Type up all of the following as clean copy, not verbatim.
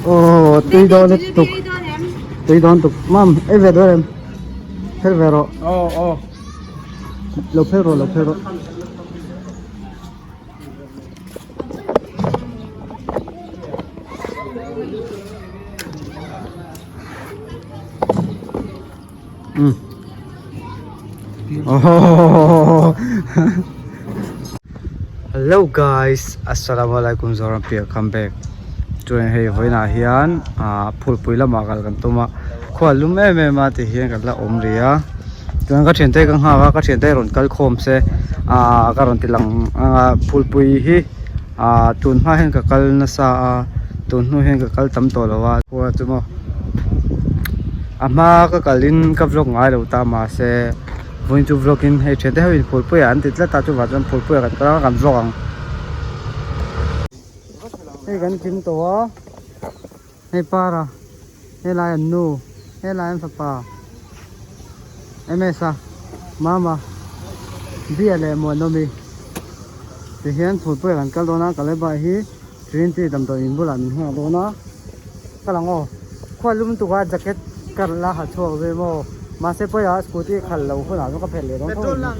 Aw tui dawn lutuk tui dawn tuk mam ei ve dawn em phel ve rawh aw aw lo phel rawh lo phel rawh um oh hello guys assalamualaikum zoram piah come back chuan hei vawiinah hian ah phulpui lamah kal kan tum a khua lum em em a ti hian kan la awm rih a chuan ka thiante ka nghak a ka thiante rawn kal khawm se ah ka rawn ti lang ang a phulpui hi ah tun hma hian ka kal nasa a tun hnu hian ka kal tam tawh lo a khua chu maw a hma ka kalin ka vlog ngai lo ta mahse vawiin chu vlog in hei thiante ho in phulpui ah an ti tlat a chuvang chuan phulpui ah kan kal anga kan vlog ang. Hei kan kim tawh a hei para helai an nu helai an fapa ms a mama bia leh muanawmi tihian phulpui ah kan kal dawn a kaleba hi trinity damdawi in bulah min nghak dawn a ka lang aw khua lum tuk a jacket ka la ha chhuak zui maw mahse pawia scooty khalh loh hunah chuan ka phelh leh dawn tho ang.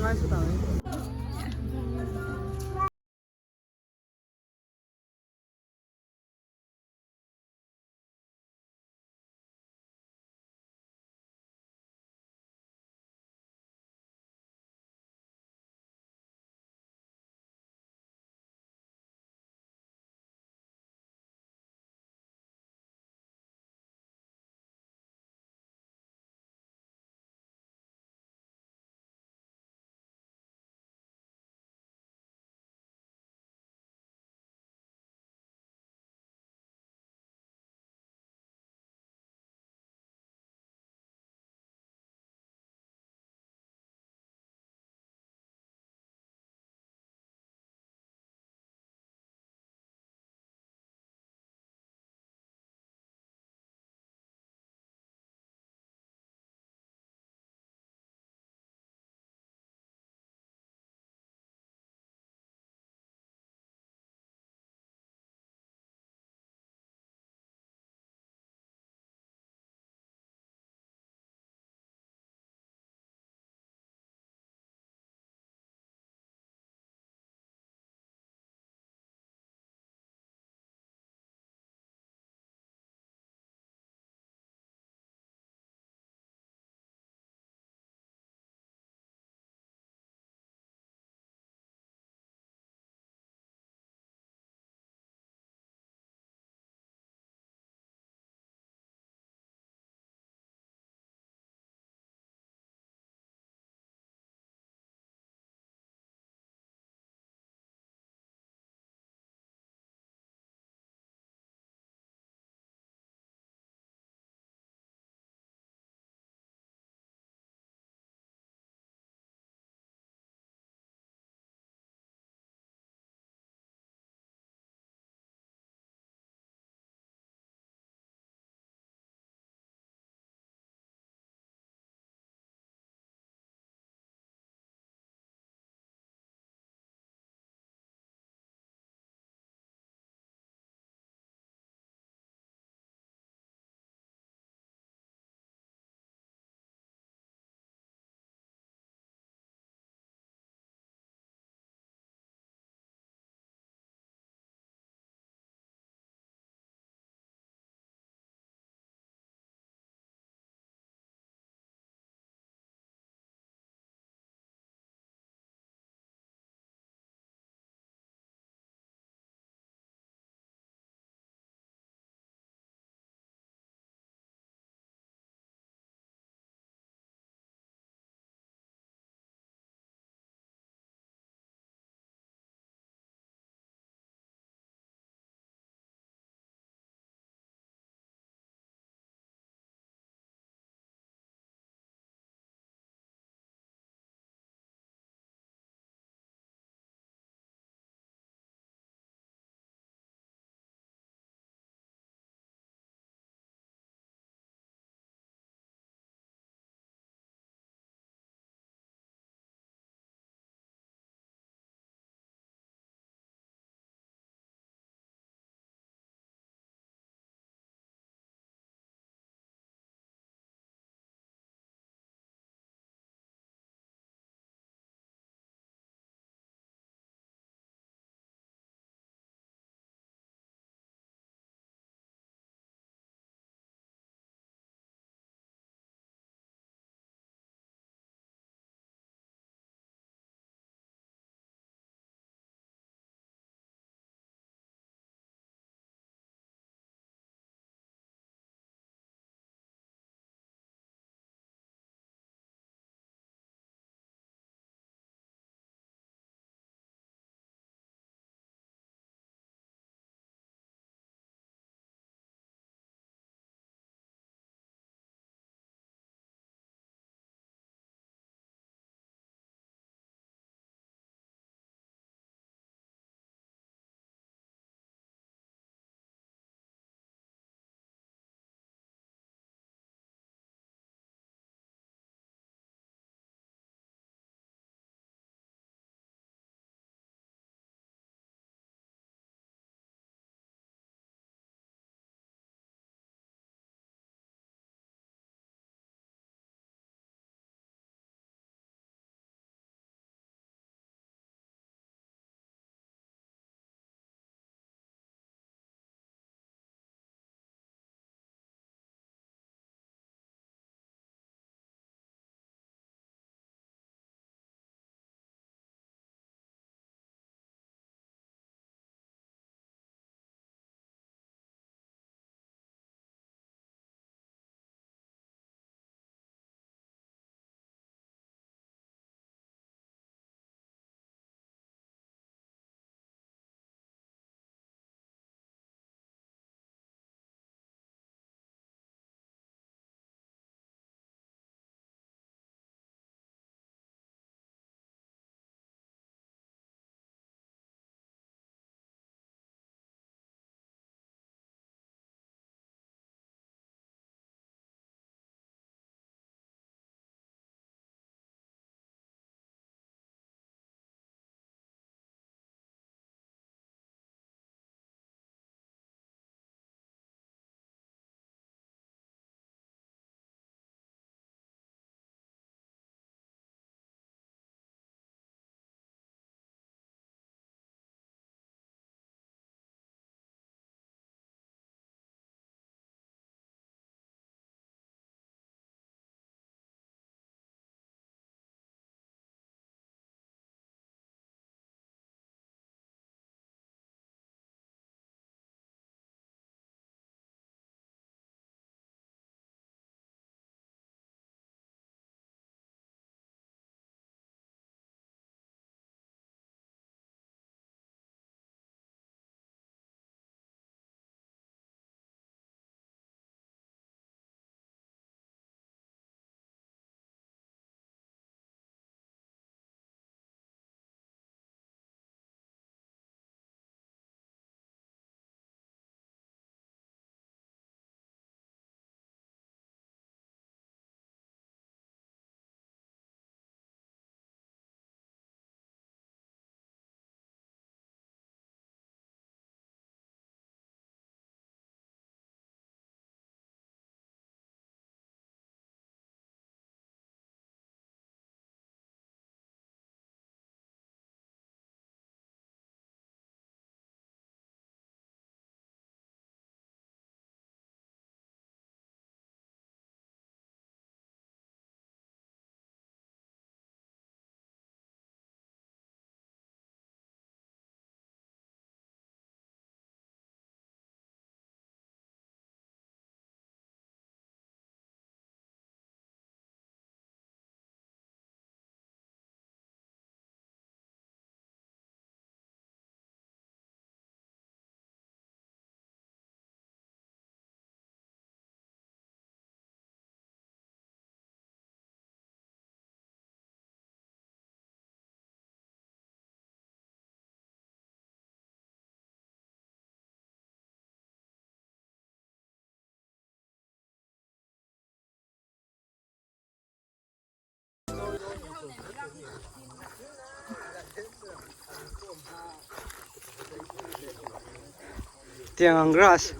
Tiang ang grass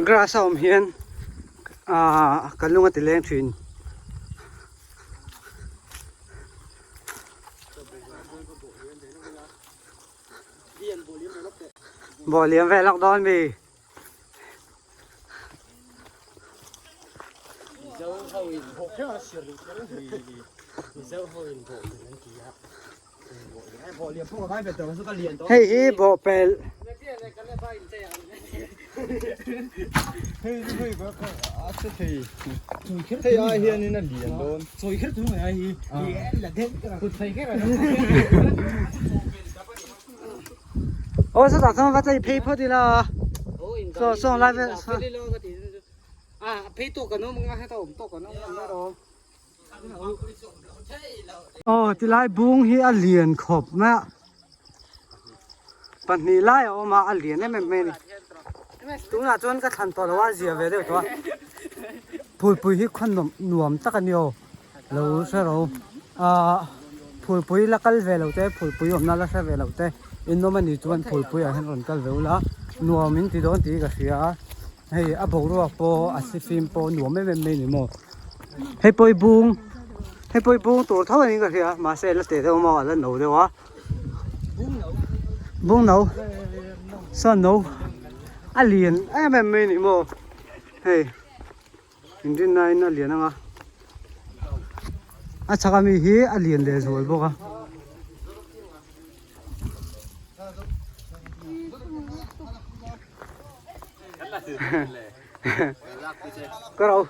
grass a awm hian ahh ka lung a ti leng thin. Bawh liam vel lawk dawn mi. Hei hi bawhpelh Aw sawtah chuan va chei phei phawt ila saw saw lai vel Aw tilai bung hi a lian khawp mai a pahnih lai a awm a a lian em em mai a ni tunah chuan ka thlan tawh lo a zia ve deuh tawh a phulpui hi khaw nuam nuam tak a ni aw lo hre ro ahh phulpui la kal ve lo te phulpui awmna la hre ve lo te in awm a nih chuan phulpui ah hian rawn kal ve ula nuam in ti dawn tih ka hria a. Hei a boruak pawh a sifim pawh nuam em em mai ni maw hei pawh i bung hei pawh i bung tur tho anih ka hria mahse la teh deuh maw a la no deuh a bung no saw no a lian em em mai ni maw hei inrin nain a lian ang a a chhak ami hi a lian leh zual bawk a. Có đâu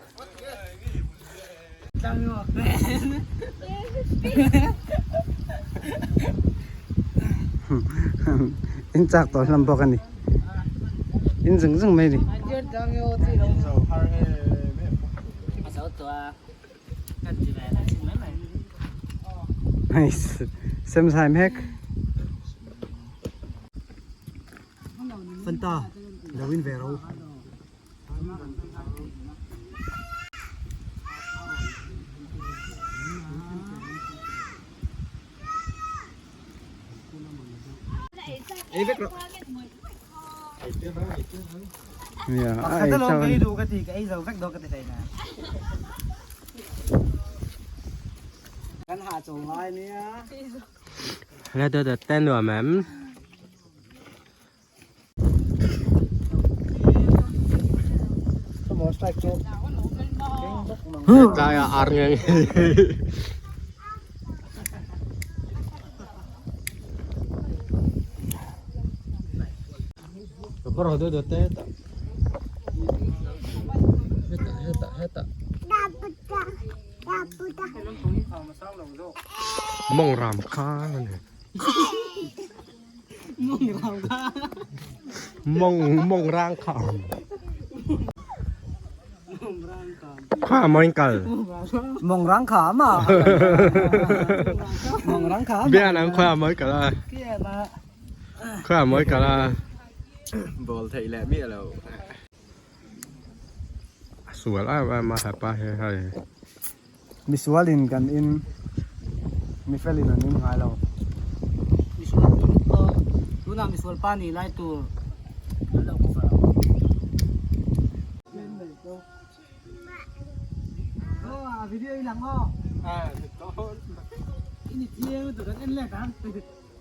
in chak tawh hlawm bawk a ni in zung zung mai a ni. Nice sem zai mek. Fanta lo in ve ro. Ei vek rawh. Yeah, Pakhat alawm ka ei duh ka ti, ka ei zo vek dawn ka ti thei na. Kan hah chaw ngai nia. La do do ten nuam em. Tlai ah ar nge nge. Mawng ram kha a ni. Mawng mawng rang kha. Kha mawng kal. Mawng rang kha mà. Mawng rang kha. Bia nang kha mawng kal a. Kha mawng kal a. Ball theih leh miah lo. A sual em em a hepa hi hei. Misualin kan in mifelin an in ngai lo. Misual tur pawh tunah misual pa nih lai tur an lo cover ang.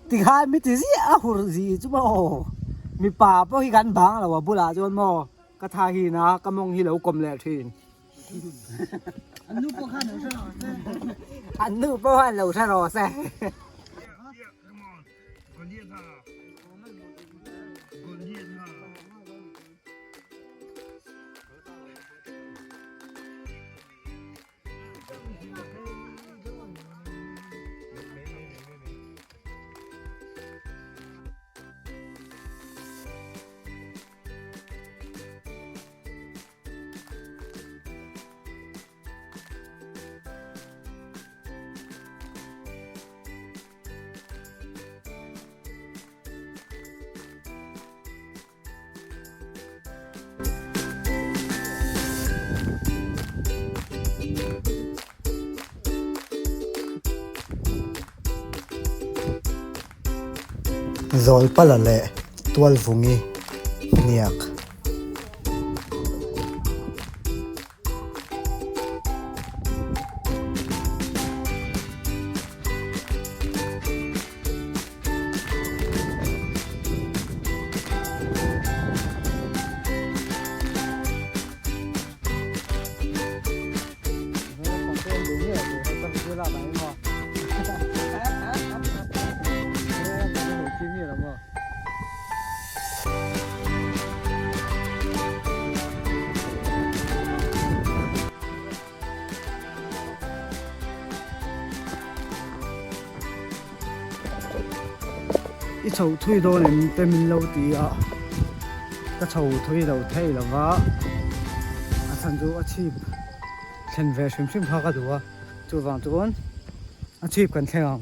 Tikhan mi ti ziah a hur zi chu maw mipa pawh hi kan bang lo a bulah chuan maw ka tha hi na ka mawng hi lo kawm leh thin. An nu pawh khan lo hre rawh se. An nu pawh khan lo hre rawh se. Zawlpala leh Tualvungi hniak. chho thui dawn em te min lo ti a, ka chho thui lo thei lo va, a chhan chu a chhip thlen ve hrim hrim kha ka duh a, chuvang chuan a chhip kan thleng ang.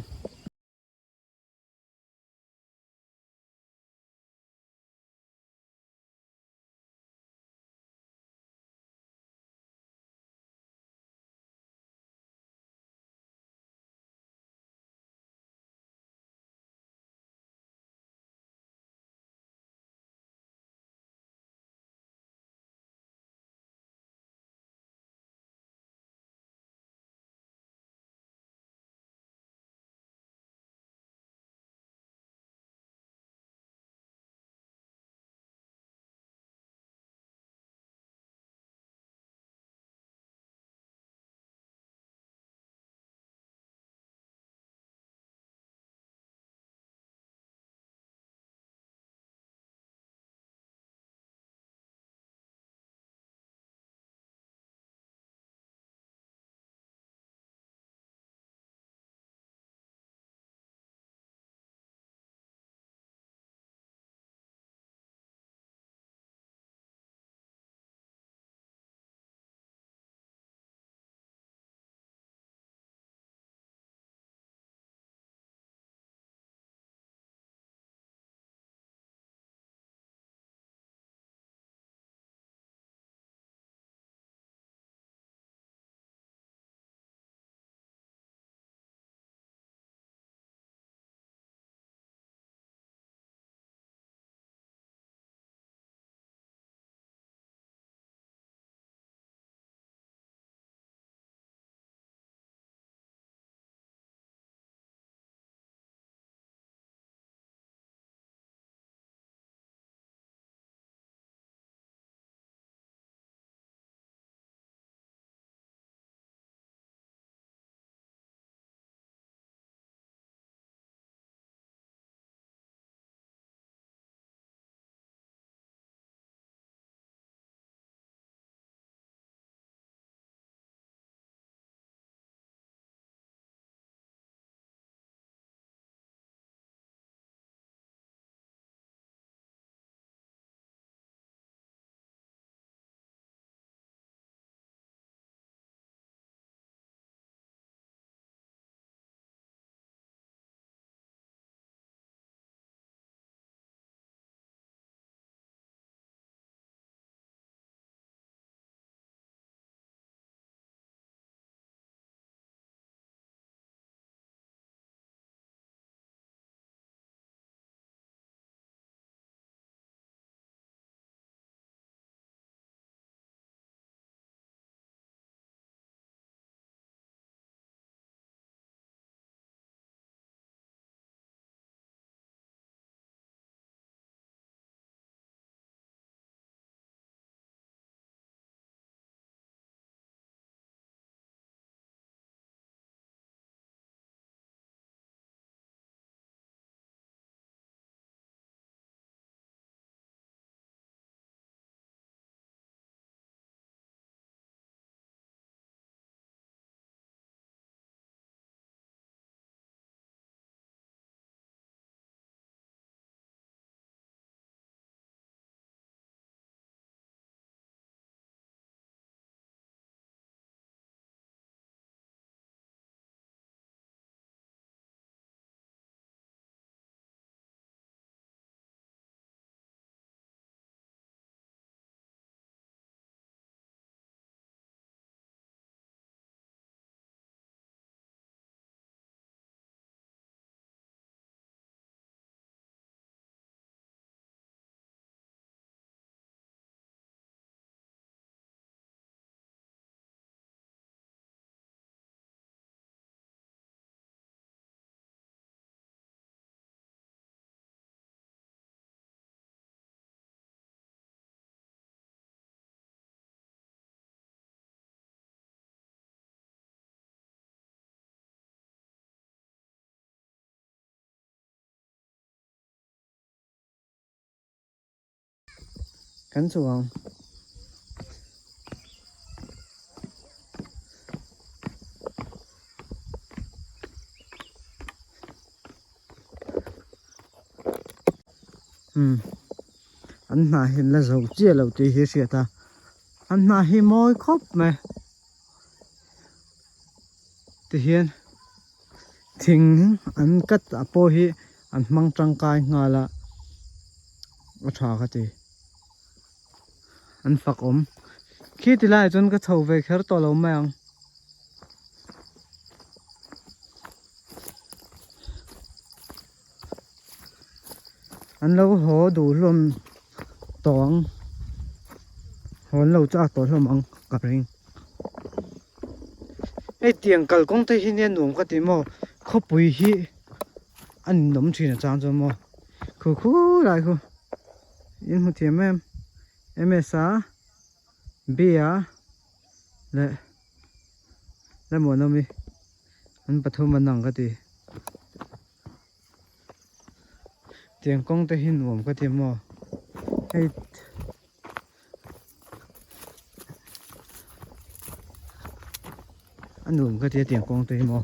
Kan chuang. Umm an hnah hi an la zo chiah lo tih hi a hriat a an hnah hi mawi khawp mai tihian thing an cut ah pawh hi an hmang tangkai nghal a a tha ka ti an fak awm khi ti laiah chuan ka chho ve kher tawh lo mai ang. An lo haw duh hlawm tawh ang haw an lo chak tawh hlawm ang ka ring hei tiang kalkawng te hi nia nuam ka ti maw khawpui hi a ninawm thin a chang chuan maw khu khu lai khu in hmu thiam em ms a b a leh lemawna mi an pathum an ang ka ti. Tiang kawng te hi nuam ka ti maw hei a nuam ka ti a tiang kawng te hi maw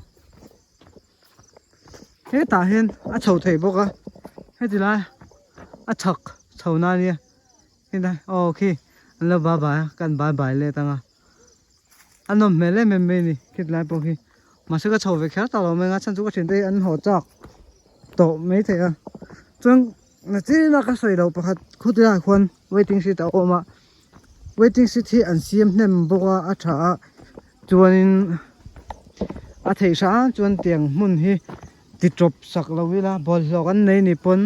hetah hian a chho thei bawk a heti lai a chhak chho na ania helai aw khi an lo bye bye a kan bye bye let ang a. A nawm hmel em em mai a ni khit lai pawh khi mahse ka chho ve kher ta lo mai ang a chhan chu ka thiante hi an haw chak tawh mai thei a chuan nachina ka sawi loh pakhat khawti ah khuan waiting seat a awm a waiting seat hi an siam hnem bawk a a tha a chuanin a theih hram chuan tiang hmun hi ti tawp sak lo ila bawlhhlawh kan nei ni pawn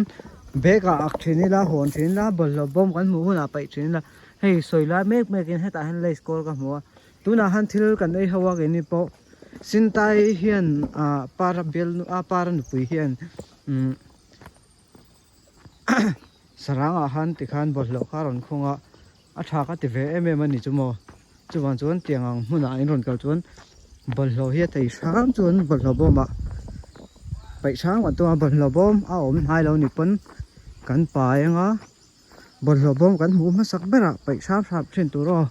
bag ah ak thin ila hawn thin ila bawlhhlawh bawm kan hmuh hunah paih thin ila. Hei sawi lai mek mek in hetah hian lace kawl ka hmu a tunah han thil kan ei ho a keini pawh Sintai hian ah para bial a para nupui hian umm sarang ah khan tikhan bawlhhlawh kha a rawn khung a a tha ka ti ve em em a ni chu maw chuvang chuan tiang ang hmunah in rawn kal chuan bawlhhlawh hi a thei hram chuan bawlhhlawh bawm ah paih hrang kan tum a bawlhhlawh bawm a awm hnai lo ni pawn kan pai anga. Bawlhhlawh bawm kan hmuh hmasak berah paih hrap hrap thin tur aw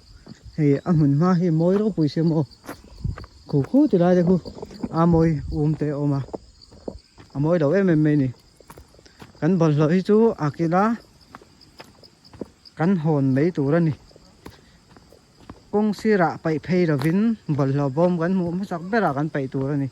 hei a hmun hma hi mawi ropui sia maw khu khu ti lai te khu a mawi um te a awm a a mawi lo em em mai a ni kan bawlhhlawh hi chu a kila kan hawn mai tur a ni kawng sirah paih phei lovin bawlhhlawh bawm kan hmuh hmasak berah kan paih tur a ni.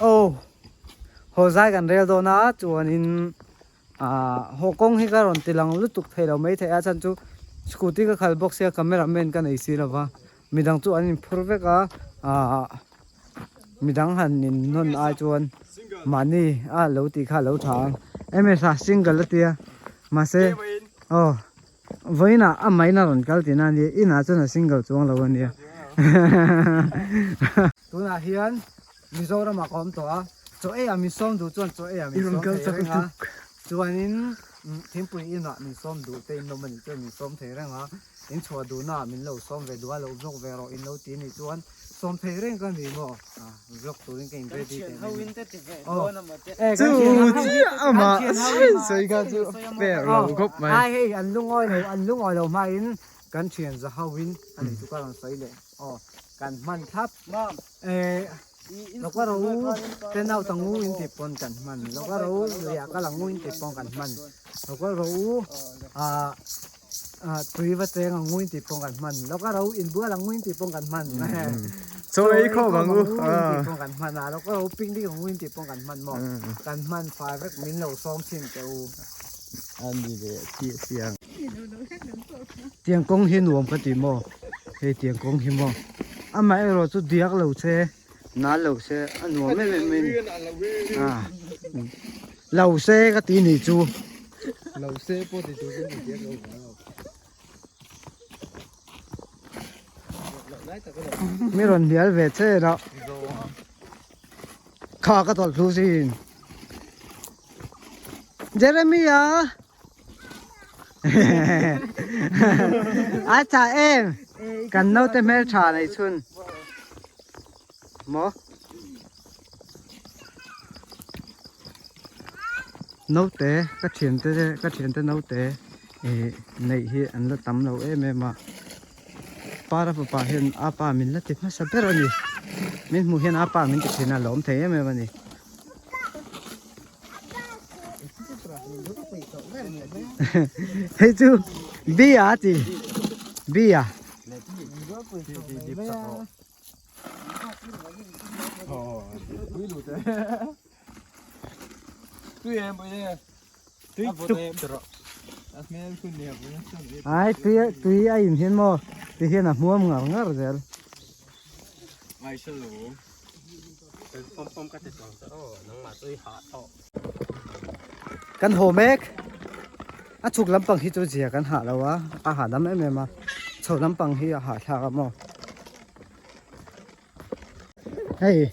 Aw haw zai kan rel dawn a chuanin ah haw kawng hi ka rawn ti lang lutuk thei lo maithei a chhan chu scooty ka khalh bawk sia camera man ka nei si lova midang chu an inphur vek a ah. Midang han in nawn ai chuan mahni a lo tih kha a lo tha ang. Ms a single a tia mahse aw vawiinah a main a rawn kal tihna a nia inah chuan a single chuang lo a nia. Tunah hian Mizoram ah ka awm tawh a chaw ei ah min sawm duh chuan chaw ei ah min sawm thei reng a chuanin thingpui inah min sawm duh te in awm a nih chuan min sawm thei reng a. In chhuah duhna ah min lo sawm ve duh a, lo vlog ve rawh in lo ti anih chuan sawm thei reng ka ni maw? Ah vlog turin ka in ready teh mai ni. Aw eh kan thian ho Chu chiah amah sawi kha chu fair lo khawp mai. Ai hei an lungawi lo an lungawi lo hmain kan thian za ho in anih chu ka rawn sawi leh aw kan hman thlap eh Loka ro ten out ang u in tih pawn kan hman loka ro luiah kal ang u in tih pawn kan hman loka ro ah ah tui va cheng ang u in tih pawn kan hman loka ro inbual ang u in tih pawn kan hman Chaw ei khawm ang u in tih pawn kan hman a loka ro picnic ang u in tih pawn kan hman maw kan hman fai vek min lo sawm thin teh u. A ni leh chiah chiang. Tiang kawng hi nuam ka ti maw hei tiang kawng hi maw amaherawh chu diak lo che nal lo se a nuam em em mai a ni ah lo se ka ti nih chu lo se pawh ti tur chu ni diak lo mi rawn hnial ve che rah kha ka tawlh thlu sin Jeremy a A tha em kan naute hmel tha nei chhun maw. Naute ka thiante ka thiante naute ih neih hi an la tam lo em em a para fapa hian a pa min la ti hmasa ber a ni min hmuh hian a pa min ti thin a lawm thei em em a ni. Hei chu bia a ti bia. Ai tui tui a in hian maw ti hian a hmuam ngar ngar zel. Kan haw mek a chhuk lampang hi chu zia kan hah lo a a hahdam em em a chho lampang hi a hahthlak a maw. Hei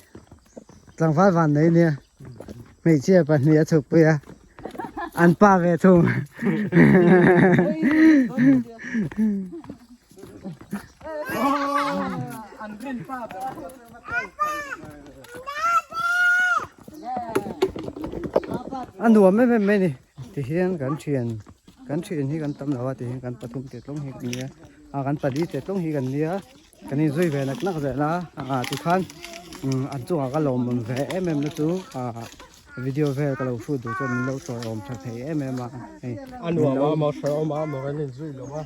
tlangval van nei nia hmeichhia pahnih a chhukpui a an pa ve thung a nuam em em mai ni tihian kan thian kan thian hi kan tam lo a tihian kan pathum te tlawng hi kan nia a kan pali te tlawng hi kan nia. Kan inzui ve nak nak zel a, ah tikhan an chungah ka lawmawm ve em em na chu ah video vel ka lo shoot duh chuan min lo tawiawm tha thei em em a hei. A nuam a maw hrehawm a maw kan inzui lo a.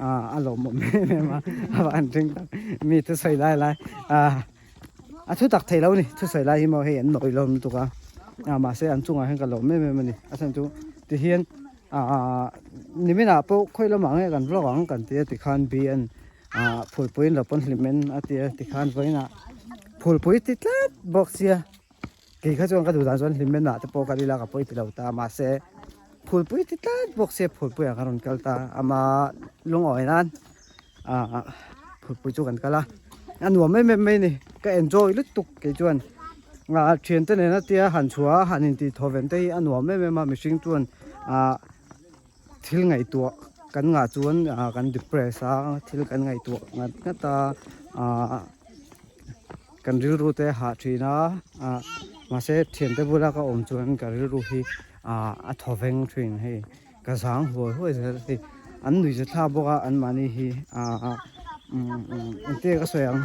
Ah a lawmawm em em a, a van ring tak mi thusawi lai lai ah a thu tak thei lo a ni thusawi lai hi maw hei an nawi hlawm lutuk a ah mahse an chungah hian ka lawm em em a ni a chhan chu tihian ah niminah pawh khawi lamah nge kan vlog ang kan tia tikhan BN ah phulpui in lo pawn hlim in a tia tikhan vawiinah phulpui ti tlat bawk sia kei kha chuan ka duh dan chuan hlim en ah te pawh kal ila ka pawi ti lo ta mahse phulpui ti tlat bawk sia phulpui ah ka rawn kal ta ama lungawi nan ah phulpui chu kan kal a a nuam em em mai a ni ka enjoy lutuk kei chuan ah thiante nena tia han chhuah a han intih thaw ven te hi a nuam em em a mihring chuan ah thil ngaihtuah kan ngah chuan ah kan depress a thil kan ngaihtuah ngat ngat a ah kan rilru te a hah thin a ah mahse thiante bula ka awm chuan ka rilru hi ah a thaw veng thin hei ka zang huai huai zel hei an nuih zathlak bawk a anmahni hi ah engtin nge ka sawi ang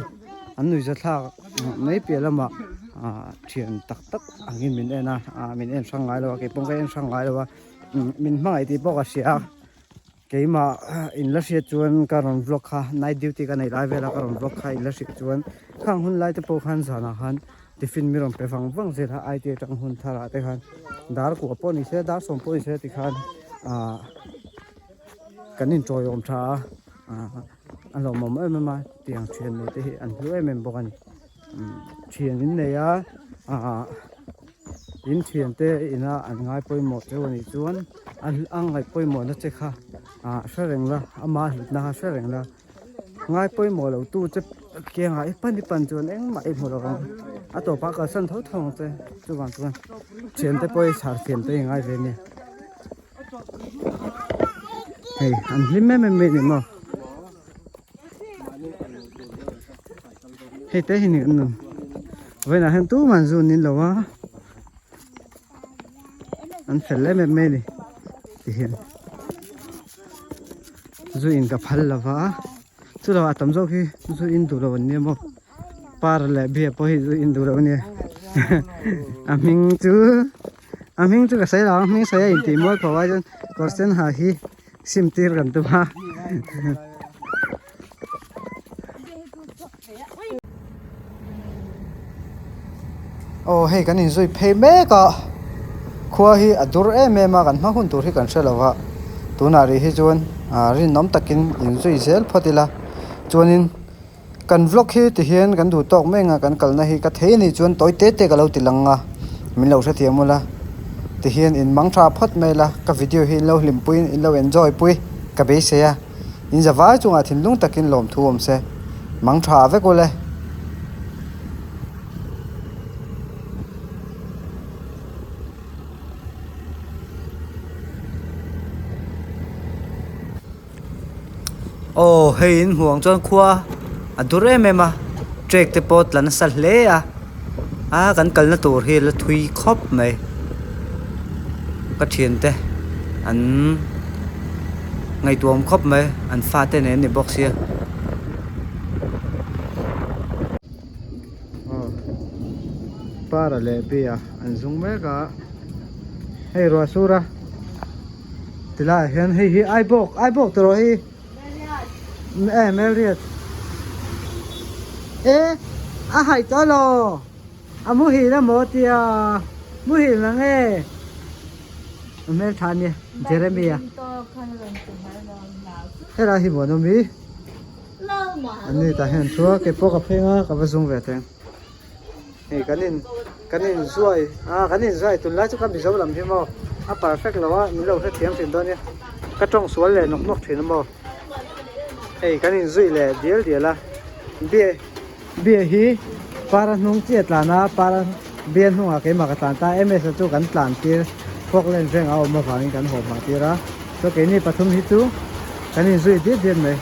an nuih zathlak mai piah lamah ah thian tak tak angin min en a ah min en hrang ngai lo a keipawh ka en hrang ngai lo a min hmangaih tih pawh ka hria a keimah in la hriat chuan ka rawn vlog kha night duty ka neih lai vel a ka rawn vlog kha in la hriat chuan khang hun lai te pawh khan zanah khan tiffin mi rawn pe vang vang zel a IT atang hun thar ah te khan dar kua pawh ni se dar sawm pawh ni se tikhan ah kan intawiawm tha a ah a hlawmawm em em a tiang thian nei te hi an hlu em em bawk a ni thian in nei a ah in thian te ina an ngai pawimawh cheu anih chuan a ngaih pawimawh na che kha ah hre reng la ama hlutna kha hre reng la. Ngai pawimawh lo tu che kiangah i pan i pan chuan engmah i hmu lo ang a tawpah kalsan tho tho ang che chuvang chuan thiante pawh i chhar thiam te i ngai ve nia hei an hlim em em mai a ni maw hei te hi ni an nun vawiinah hian tumah an zun in lo a an fel em em mai a ni tihian. Zu in ka phal lo va chu lo a tam zawk hi zu in duh lo an nia maw par leh beer pawh hi zu in duh lo a nia a hming chu a hming chu ka sawi lo ang hming sawi a intih mual pho ai chuan kawr sen ha hi sim tir kan tum a. Aw hei kan inzui phei mek a khua hi a dur em em a kan hma hun tur hi kan hre lo va tunah rih hi chuan ah rinawm takin inzui zel phawt ila chuanin kan vlog hi tihian kan duh tawk mai anga kan kalna hi ka thei anih chuan tawi te te ka lo ti lang a min lo hrethiam ula tihian in mang tha phawt mai ila ka video hi in lo hlimpui in lo enjoy pui ka beisei a. In zavai chungah thinlung takin lawmthu awm se, mang tha vek ule. Aw hei in hmuh ang chuan khua a dur em em a, trek te pawh tla nasa hle a, a kan kalna tur hi la thui khawp mai. Ka thiante an ngaihtuahawm khawp mai an fate nen ni bawk sia. Aw para leh bia an zung mek a hei ruah sur a tilaiah hian hei hi aibawk aibawk tawh hi. E Marriott e a haih tawh lo a muhil emaw tia muhil na nge a hmeltha ania Jeremy a helai hi maw an awm i an ni tah hian an thu a keipawh ka pheng a ka va zung ve teng. Hei kan in kan in zuai ah kan in zuai tunlai chu ka mizo lam hi maw a perfect lo a min lo hrethiam thin dawn nia ka tawng sual leh nawk nawk thin a maw hei kan in zui leh dial dial a bia bia hi para hnung chiah a tlan a para bia hnungah keimah ka tlan ta ms a chu kan tlan tir Falkland veng a awm avangin kan haw hma tir a chuan keini pathum hi chu kan in zui diat diat mai.